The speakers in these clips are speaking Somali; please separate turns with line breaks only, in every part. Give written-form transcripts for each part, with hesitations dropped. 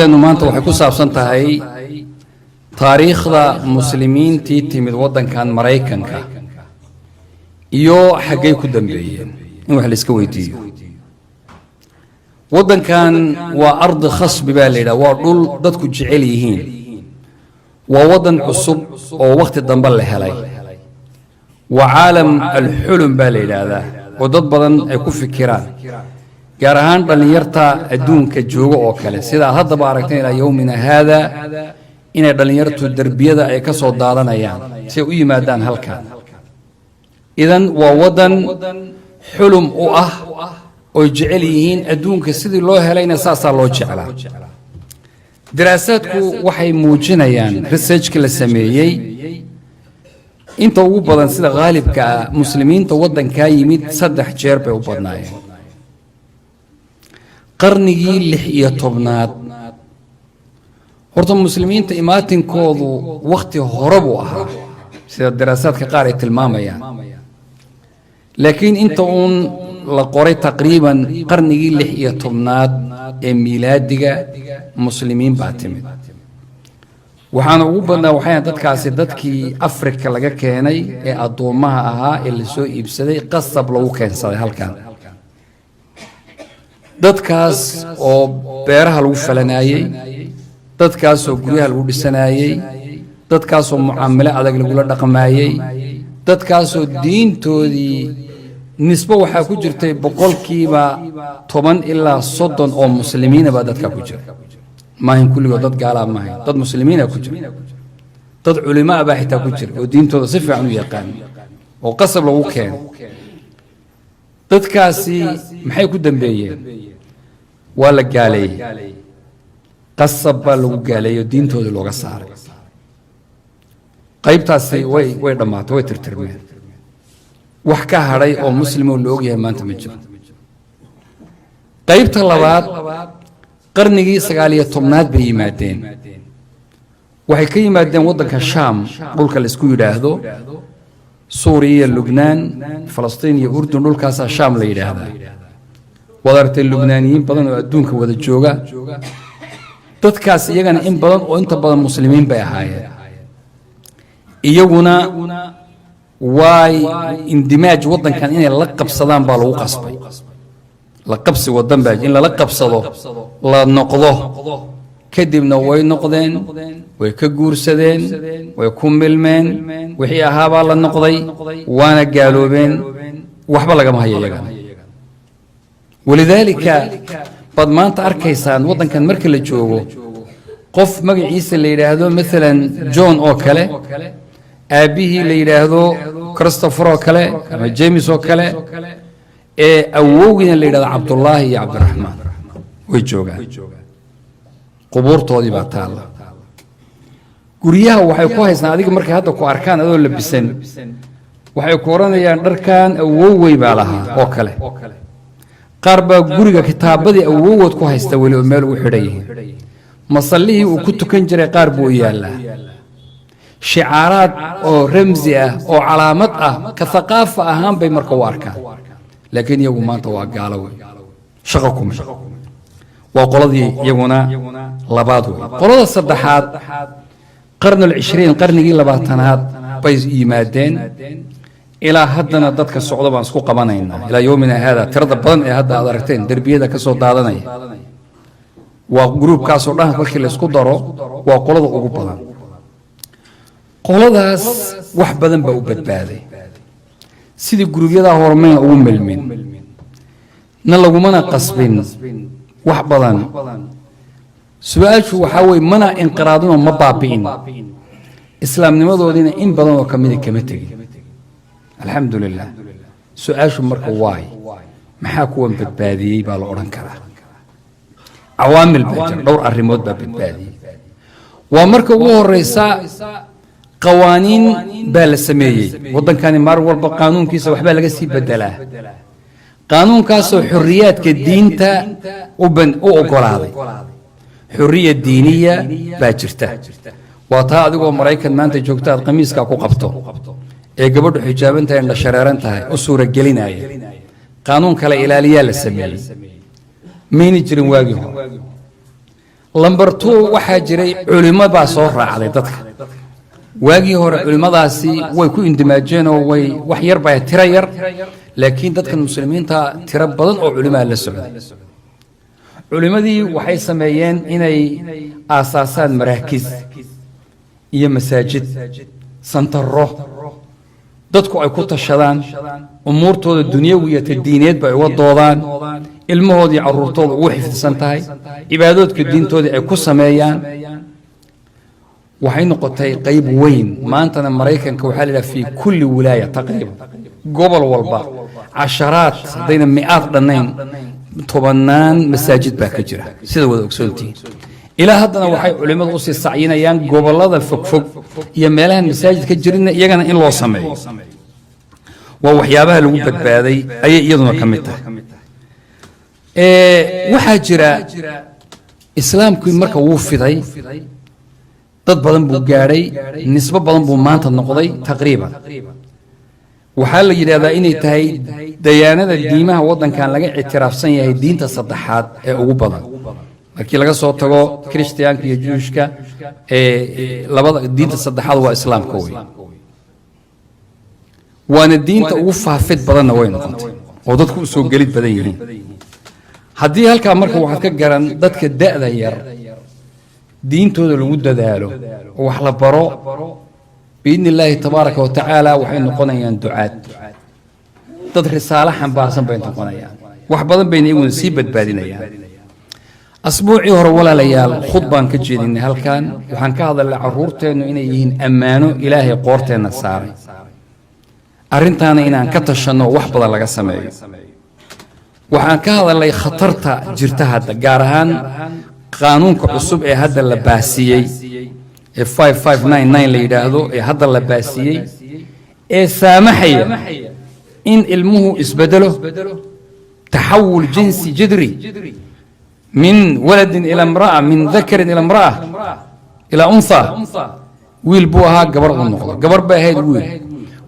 Maanta waxay ku saabsan tahay taariikhda muslimiintii timid waddankan Maraykanka iyo xaggay ku dambeeyeen, in wax la iska weydiiyo. Waddankan waa ardi khasbi baa la yidhaha, waa dhul dadku jecel yihiin, waa waddan cusub oo wakhti dambe la helay, waa caalam alxulum baa la yidhaahdaa, oo dad badan ay ku fikiraan, gaar ahaan dhallinyarta adduunka jooga oo kale. Sida aad haddaba aragteen, ilaa yowmina haada inay dhallinyartu derbiyada ay ka soo daadanayaan si ay u yimaadaan halkan. Idan waa waddan xulum u ah oy jecel yihiin adduunka. Sidii loo helayna saasaa loo jeclaa. Daraasaadku waxay muujinayaan, researchka la sameeyey, inta ugu badan, sida khaalibka ah, muslimiinta waddankaa yimid saddex jeer bay u badnaayeen. Qarnigii 16aad horta muslimiinta imaatinkoodu wakhti hore buu ahaa, sida daraasaadka qaar ay tilmaamayaan, laakiin inta uun la qoray taqriiban qarnigii 16aad ee miilaadiga muslimiin baa timid. Waxaana ugu badnaa waxay dadkaasi dadkii Afrika laga keenay ee addoommaha ahaa ee lasoo iibsaday, qasab lagu keensaday halkan. Dadkaas oo beeraha lagu falanaayey, dadkaasoo guryaha lagu dhisanaayey, dadkaasoo mucaamilo adag lagula dhaqmaayey, dadkaasoo diintoodii nisbo waxaa ku jirtay 10% ilaa 30 oo muslimiina baa dadkaa ku jira. Maahin kulligood dad gaalaa, maahayn, dad muslimiina ku jira, dad culimaa baa xitaa ku jira oo diintooda si fiican u yaqaan oo qasab lagu keenay. Dadkaasi maxay ku dambeeyeen? Waa la gaaleeyey, qasab baa lagu gaaleeyey oo diintoodii looga saaray. Qaybtaasi way dhammaatay, way tirtirmeen. Wax ka hadhay oo muslimoo la ogyahay maanta ma jiro. Qaybta labaad qarnigii 19aad bay yimaadeen. Waxay ka yimaadeen waddanka Shaam, dhulka la isku yidhaahdo Suuriya iyo Lubnaan, Falastiin iyo Urdun, dhulkaasaa Shaam la yidhaahdaa. Waad aragtay Lubnaaniyiin badan oo adduunka wada jooga. Dadkaas iyagana in badan oo inta badan muslimiin bay ahaayeen. Iyaguna waay indimaaj waddankan inay la qabsadaan baa lagu qasbay. La qabsi wadan baa in lala qabsado, la noqdo. Kadibna way noqdeen, way ka guursadeen, way ku milmeen, wixii ahaabaa la noqday, waana gaaloobeen. Waxba lagama hayo iyagana. Walidaalika baad maanta arkaysaan waddankan marka la joogo, qof magaciisa la yidhaahdo maalan John oo kale, aabbihii la yidhaahdo Christopher oo kale ama James oo kale, ee awowgiina la yidhahdo Cabdullaahi iyo Cabdiraxmaan, way joogaan. Qubuurtoodii baa taalla guryaha. Waxay ku haystaan adiga markay hadda ku arkaan adoo labisan, waxay ku odhanayaan dharkan awowey baa lahaa oo kale. Qaar baa guriga kitaabadii awowood ku haysta weli oo meel ugu xidhan yihiin. Masallihii uu ku tukan jiray qaar buu u yaallaa. Shicaaraad oo ramsi ah oo calaamad ah ka thaqaafa ahaan bay marka u arkaan, laakiin iyagu maanta waa gaalo wey, shaqo kuma. Waa qoladii iyaguna labaad wey. Qolada saddexaad qarnul cishriin, qarnigii 20aad bay yimaadeen. Ilaa haddana dadka socdo baan isku qabanaynaa ilaa yowmina haada. Tirada badan ee hadda aad aragteen derbiyada ka soo daadanaya waa gruubkaasoo dhan. Markii la isku daro waa qolada ugu badan. Qoladaas wax badan baa u badbaaday. Sidii guruubyadaa horumayna ugu milmin na lagumana qasbin wax badan. Su-aashu waxaa weye, mana inqiraadinoo ma baabi'in islaamnimadoodiina, in badan oo ka mida kama tegin, alxamdu lilah. Su-aashu marka waay, maxaa kuwan badbaadiyey baa la odhan karaa. Cawaamil baa jira, dhowr arrimood baa badbaadiyey. Waa marka ugu horeysa, qawaaniin baa la sameeyey. Waddankani maar walba qaanuunkiisa waxbaa laga sii bedelaa. Qaanuunkaasoo xoriyaadka diinta u ogolaaday, xoriya diiniya baa jirta. Waa taa adigoo Maraykan maanta joogta aad qamiiskaa ku qabto ee gabadhu xijaaban tahay, indha shareeran tahay, u suuragelinaya. Qaanuun kale ilaaliyaa la sameeyey, mayna jirin waagii hore. Number two, waxaa jiray culimo baa soo raacday dadka. Waagii hore culimmadaasi way ku indimaajeen oo way wax yar baa tiro yar, laakiin dadkan muslimiinta tiro badan oo culimaa la socday. Culimmadii waxay sameeyeen inay aasaasaan maraakiis iyo masaajid, santaro dadku ay ku tashadaan, umuurtooda dunyawi iyo ta diineedba ay uga doodaan, ilmahoodii caruurtooda ugu xifdisan tahay, cibaadoodka diintoodii ay ku sameeyaan. Waxay noqotay qayb weyn. Maantana Maraykanka waxaa la yidhaha في كل ولاية taqriiban, gobol walba, casharaad haddayna mi'aad dhannayn, tobannaan masaajid baa ka jira, sida wada ogsoontihiin. Ilaa haddana waxay culimmadu usii sacyinayaan gobollada fogfog iyo meelahan masaajid ka jirinna iyagana in loo sameeyo. Waa waxyaabaha lagu badbaaday ayay iyaduna ka mid tahay. Waxaa jira, islaamkii marka wuu fiday, dad badan buu gaadhay, nisbo badan buu maanta noqday. Taqriiban waxaa la yidhahdaa inay tahay dayaanada diimaha waddankan laga ictiraafsan yahay diinta saddexaad ee ugu badan, markii laga soo tago Christianka iyo Jewishka. Labada diinta saddexaad waa islaamka wey, waana diinta ugu faafid badanna way noqotay oo dadku u soo gelid badan yihiin. Haddii halkaa marka waxaad ka garan, dadka da'da yar diintooda lagu dadaalo oo wax la baro, بإذن الله تبارك وتعالى waxay noqonayaan ducaad, dad risaalo xambaarsan bay noqonayaan, wax badan bayna iyaguna sii badbaadinayaan. Asbuucii hore, walaalayaal, khud baan ka jeedinay halkan. Waxaan ka hadalnay caruurteennu inay yihiin ammaano Ilaahay qoorteenna saaray, arrintaana inaan ka tashanno, wax badan laga sameeyo. Waxaan ka hadalnay khatarta jirta hadda, gaar ahaan qaanuunka cusub ee hadda la baasiyey ee 5599 la yidhaahdo, ee hadda la baasiyey, ee saamaxaya in ilmuhu isbedelo, تحول جنسي جذري من ولد إلى امرأة، من ذكر إلى امرأة، إلى أنثى. Wiil buu ahaa, gabar uu noqdo, gabar bay ahayd, wiil،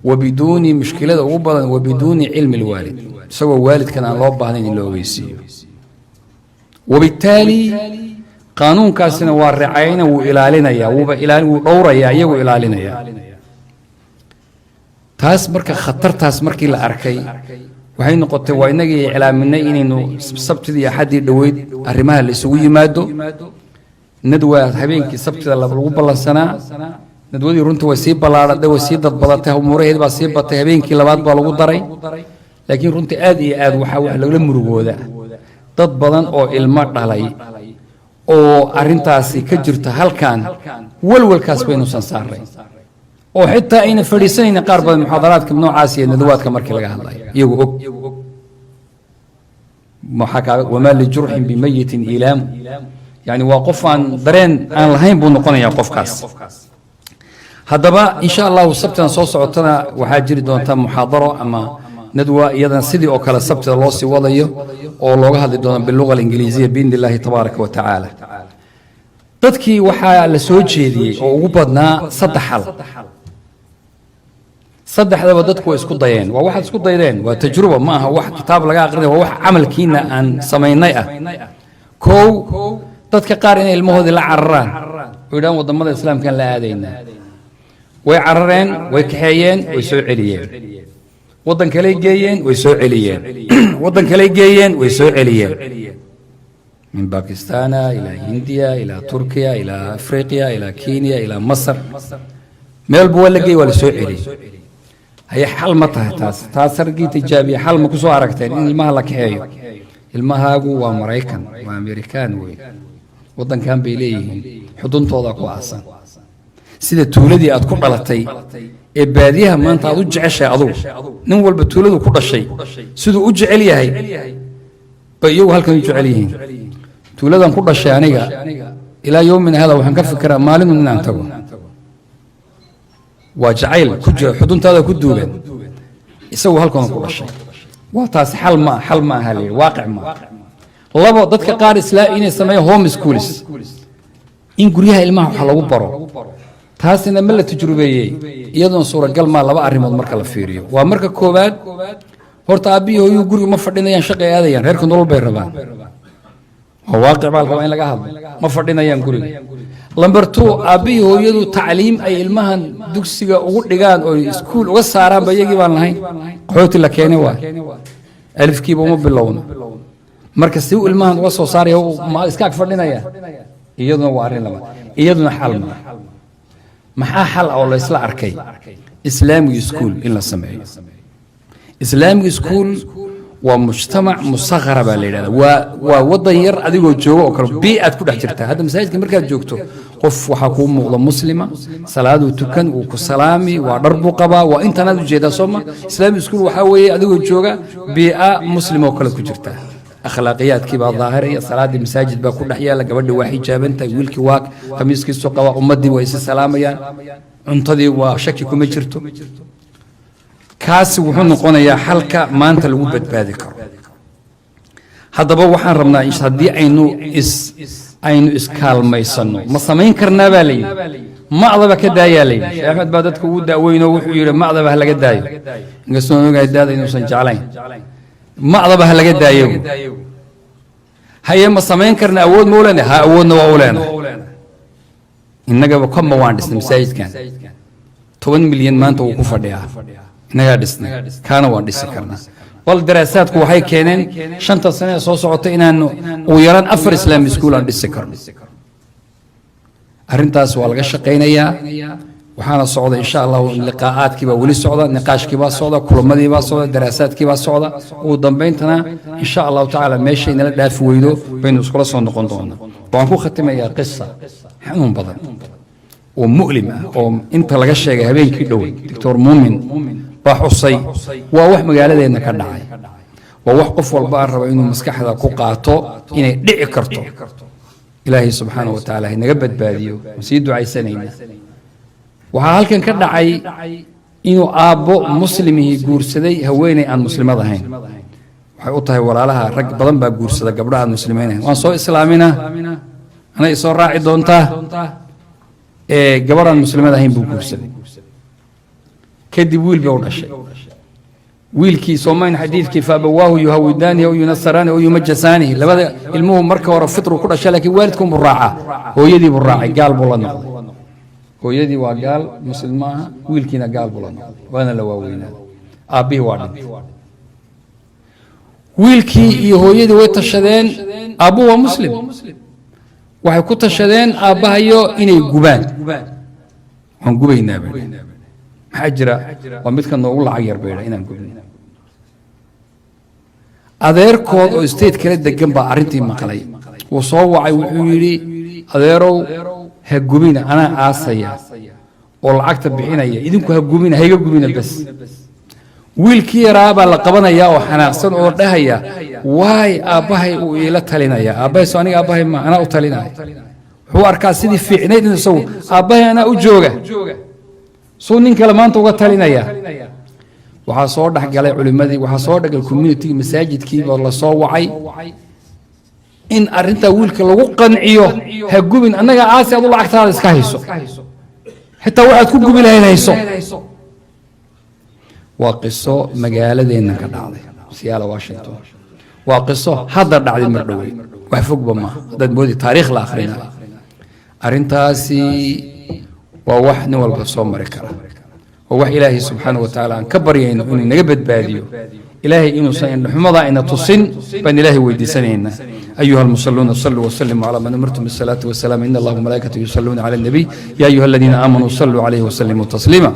وبدون mushkilada ugu badan، وبدون علم الوالد, isagoo waalidkan aan loo baahnayn in la ogeysiiyo. وبالتالي qaanuunkaasina waa racayna, wuu ilaalinayaa, wuuba ilaali, wuu dhowrayaa, iyaguu ilaalinayaa. Taas marka, khatartaas markii la arkay, waxay noqotay, waa inagii iclaaminay inaynu Sabtidii iyo Axaddii dhoweyd arrimaha la isugu yimaado. Nadwa habeenkii Sabtida lagu ballansanaa. Nadwadii runta way sii ballaaratay, way sii dadbadatay, umuuraheed baa sii batay. Habeenkii labaad baa lagu daray. Laakiin runtii aad iyo aad waxaa wax lagala murugooda dad badan oo ilmo dhalay oo arrintaasi ka jirta halkan, walwalkaas baynuusan saaray, oo xitaa ayna fadhiisanaynin qaar badan muxaadaraadka noocaas iyo nadawaadka markii laga hadlayo, iyagu og maxaa kaa وما لجرح بميت إيلام. Yani waa qof aan dareen aan lahayn buu noqonayaa qofkaas. Haddaba insha Allahu Sabtidan soo socotana waxaa jiri doonta muxaadaro ama nadwa, iyadana sidii oo kale Sabtida loo sii wadayo oo looga hadli doono باللغة الإنجليزية بإذن الله تبارك وتعالى. Dadkii waxaa la soo jeediyey oo ugu badnaa saddex xal. Saddexdaba dadku way isku dayeen. Waa waxaad isku daydeen, waa tajruba, ma aha wax kitaab laga aqrinay, waa wax camalkiina aan samaynay ah. Kow, dadka qaar inay ilmahoodii la cararaan oo yidhahaan waddamada islaamkaan la aadaynaa. Way carareen, way kaxeeyeen, way soo celiyeen. Waddan kaley geeyeen, way soo celiyeen. Waddan kaley geeyeen, way soo celiyeen. من باكستان إلى هنديا إلى تركيا إلى أفريقيا إلى كينيا إلى مصر, meel buu waa la geey, waa la soo celiyey. Haye, xal ma tahay taas? Taas raggii tijaabiye xal ma ku soo aragteen in ilmaha la kaxeeyo? Ilmahaagu waa Maraykan, waa Amerikaan wey, waddankan bay leeyihiin, xuduntooda ku aasan. Sida tuuladii aad ku dhalatay ee baadiyaha maanta aad u jeceshahay adugu, nin walba tuuladu ku dhashay siduu u jecel yahay bay iyagu halkan u jecel yihiin. Tuuladan ku dhashay aniga إلى يومنا هذا waxaan ka fikiraa maalinun inaan tago. Waa jacayl ku jira xuduntaada ku duugan. Isagu halkan ku dhashay. Waa taas xal ma xal ma aha layidhi, waaqic ma. Labo, dadka qaar islaa inay sameeyaan home schools, in guryaha ilmaha wax lagu baro. Taasina ma la tajrubeeyey? Iyadoon suuragal maa laba arrimood marka la fiiriyo. Waa marka koowaad, horta aabbihii hooyuu guriga ma fadhinayaan, shaqay aadayaan, reerka nolol bay rabaan. Waa waaqic baa la rabaa in laga hadlo. Ma fadhinayaan guriga. Number two, aabbihii hooyadu tacliim ay ilmahan dugsiga ugu dhigaan oo iskuul uga saaraanba iyagii baan lahayn. Qaxooti la keenay waay, alifkiiba uma bilowno. Marka si uu ilmahan uga soo saaraya, ma iska ag fadhinaya? Iyaduna waa arrin labaad, iyaduna xal ma. Maxaa xal oo la isla arkay? Islamic school in la sameeyo. Islamic school waa mujtamac musakhara baa la yidhahda. Waa wadan yar adigoo jooga oo kale bii aad ku dhex jirtaa. Hadda masaajidka markaad joogto, qof waxaa kuu muuqda muslima, salaaduu tukan, wuu ku salaami, waa dhar buu qabaa, waa intanaad ujeedaa, soo ma? Islamic school waxaa weeye adigoo jooga bii'a muslim oo kale ku jirtaa, akhlaaqiyaadkii baa daahiraya, salaadii masaajid baa ku dhex yaala, gabadhi waa xijaaban tahay, wiilkii waa khamiiskiisu qaba, ummaddii waa isi salaamayaan, cuntadii waa shaki kuma jirto. Kaasi wuxuu noqonayaa xalka maanta lagu badbaadi karo. Haddaba waxaan rabnaa haddii aynu iskaalmaysanno, ma samayn karnaa baa layidhi. Ma'daba ka daayaa layidhi. Sheekh Axmed baa dadka ugu daaweynoo wuxuu yidhi ma'daba ha laga daayo, inkastoo ogahay daada inuusan jeclayn. Ma'daba ha laga daayo. Haye, ma samayn karna? Awood ma u leenahay? Ha, awoodna waa u leenahay. Innagaba kama waan dhisnay masaajidkan, 10 milyan maanta wuu ku fadhiyaa, innagaa dhisnay, kaana waan dhisi karnaa. Bal daraasaadku waxay keeneen 5ta sane ee soo socota inaanu ugu yaraan afar Islamic school aan dhisi karno. Arrintaas waa laga shaqaynayaa, waxaana socda, insha Allahu, liqaa'aadkii baa weli socda, niqaashkii baa socda, kulamadii baa socda, daraasaadkii baa socda. Ugu dambayntana, insha Allahu tacaala, meeshay nala dhaafi weydo baynu iskula soo noqon doonaa. Waxaan ku khatimayaa qisa xanuun badan oo mu'lim ah oo inta laga sheegay habeenkii dhowey Doctor Muumin baa xusay. Waa wax magaaladeenna ka dhacay, waa wax qof walba aan raba inuu maskaxda ku qaato inay dhici karto. Ilaahay subxaana wa tacaala naga badbaadiyo, waan sii ducaysanayna. Waxaa halkan ka dhacay inuu aabbo muslimihii guursaday haweeney aan muslimad ahayn. Waxay u tahay walaalaha, rag badan baa guursada gabdho aan muslimiin ahayn. Waan soo islaamina, anay isoo raaci doontaa. Ee gabadhaan muslimad ahayn buu guursaday. Kadib wiil bay u dhashay. Wiilkii soomayn xadiidkii فأبواه يهودانه أو ينصرانه أو يمجسانه. Labada ilmuhu marka hore fitru ku dhashay, laakiin waalidkuunbuu raacaa. Hooyadii buu raacay, gaal buu la noqday. Hooyadii waa gaal, muslim maaha, wiilkiina gaal buu la noqday, waana la waaweynaaday. Aabbihii waa dhintay. Wiilkii iyo hooyadii way tashadeen. Aabbuhu waa muslim. Waxay ku tashadeen aabbahayo inay gubaan. Waan gubaynaa bay. Maxaa jira? Waa midka noogu lacag yar bay inaan gubno. Adeerkood oo state kala degan baa arrintii maqlay, wuu soo wacay. Wuxuu yidhi, "Adeerow, ha gubina, anaa aasaya oo lacagta bixinaya, idinku ha gubina, hayga gubina bes." Wiilkii yaraa baa la qabanayaa oo xanaaqsan oo dhahaya, "Waay aabbahay uu iila talinaya? Aabbahay soo aniga aabbahay ma anaa u talinaya?" Wuxuu arkaa sidii fiicnayd in isagu aabbahay anaa u jooga, suu nin kale maanta uga talinaya. Waxaa soo dhexgalay culimmadii, waxaa soo dhexgalay communitygii, masaajidkii baa lasoo wacay in arrintaa wiilka lagu qanciyo: ha gubin, annaga aasi, adu lacagtaada iska hayso, xitaa waxaad ku gubi lahayd hayso. Waa qiso magaaladeenna ka dhacday, Seattle, Washington. Waa qiso hadda dhacday, mar dhowey, wax fogba maaha. Haddaad moodi taariikh la akhrinayo, arrintaasi waa wax nin walba soo mari kara. Waa wax Ilaahay subxaana wa tacaala aan ka baryayno inuu naga badbaadiyo. Ilaahay inuusan indhaxumadaa ina tusin baan Ilaahay weydiisanaynaa. أيها المصلون، صلوا وسلموا على من أمرتم بالصلاة والسلام. إن الله وملائكته يصلون على النبي، يا أيها الذين آمنوا صلوا عليه وسلموا تسليما.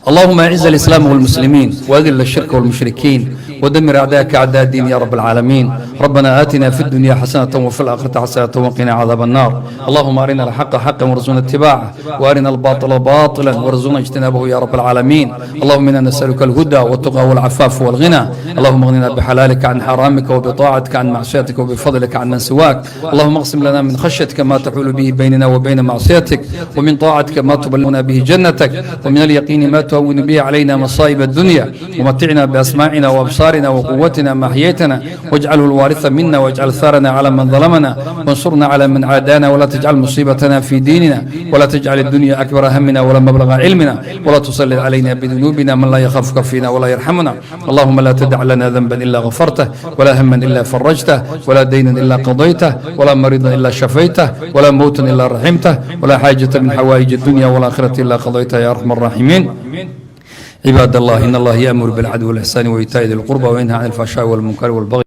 اللهم اعز الاسلام والمسلمين، واذل الشرك والمشركين، ودمر اعداءك اعداء الدين يا رب العالمين. ربنا اتنا في الدنيا حسنه وفي الاخره حسنه وقنا عذاب النار. اللهم ارنا الحق حقا وارزقنا اتباعه، وارنا الباطل باطلا وارزقنا اجتنابه يا رب العالمين. اللهم انا نسالك الهدى والتقى والعفاف والغنى. اللهم اغننا بحلالك عن حرامك، وبطاعتك عن معصيتك، وبفضلك عن من سواك. اللهم اقسم لنا من خشيتك ما تحول به بيننا وبين معصيتك، ومن طاعتك ما تبلغنا به جنتك، ومن اليقين ما تهون به علينا مصائب الدنيا. ومتعنا بأسماعنا وأبصارنا. وأبصارنا وقوتنا ما أحييتنا، واجعله الوارث منا، واجعل ثارنا على من ظلمنا، وانصرنا على من عادانا، ولا تجعل مصيبتنا في ديننا، ولا تجعل الدنيا أكبر همنا ولا مبلغ علمنا، ولا تسلط علينا بذنوبنا من لا يخافك فينا ولا يرحمنا. اللهم لا تدع لنا ذنبا إلا غفرته، ولا هما إلا فرجته، ولا دينا إلا قضيته، ولا مريضا إلا شفيته، ولا موتا إلا رحمته، ولا حاجة من حوائج الدنيا والآخرة إلا قضيتها يا أرحم الراحمين. عباد الله، إن الله يأمر بالعدل والإحسان وإيتاء ذي القربى وينهى عن الفحشاء والمنكر والبغي.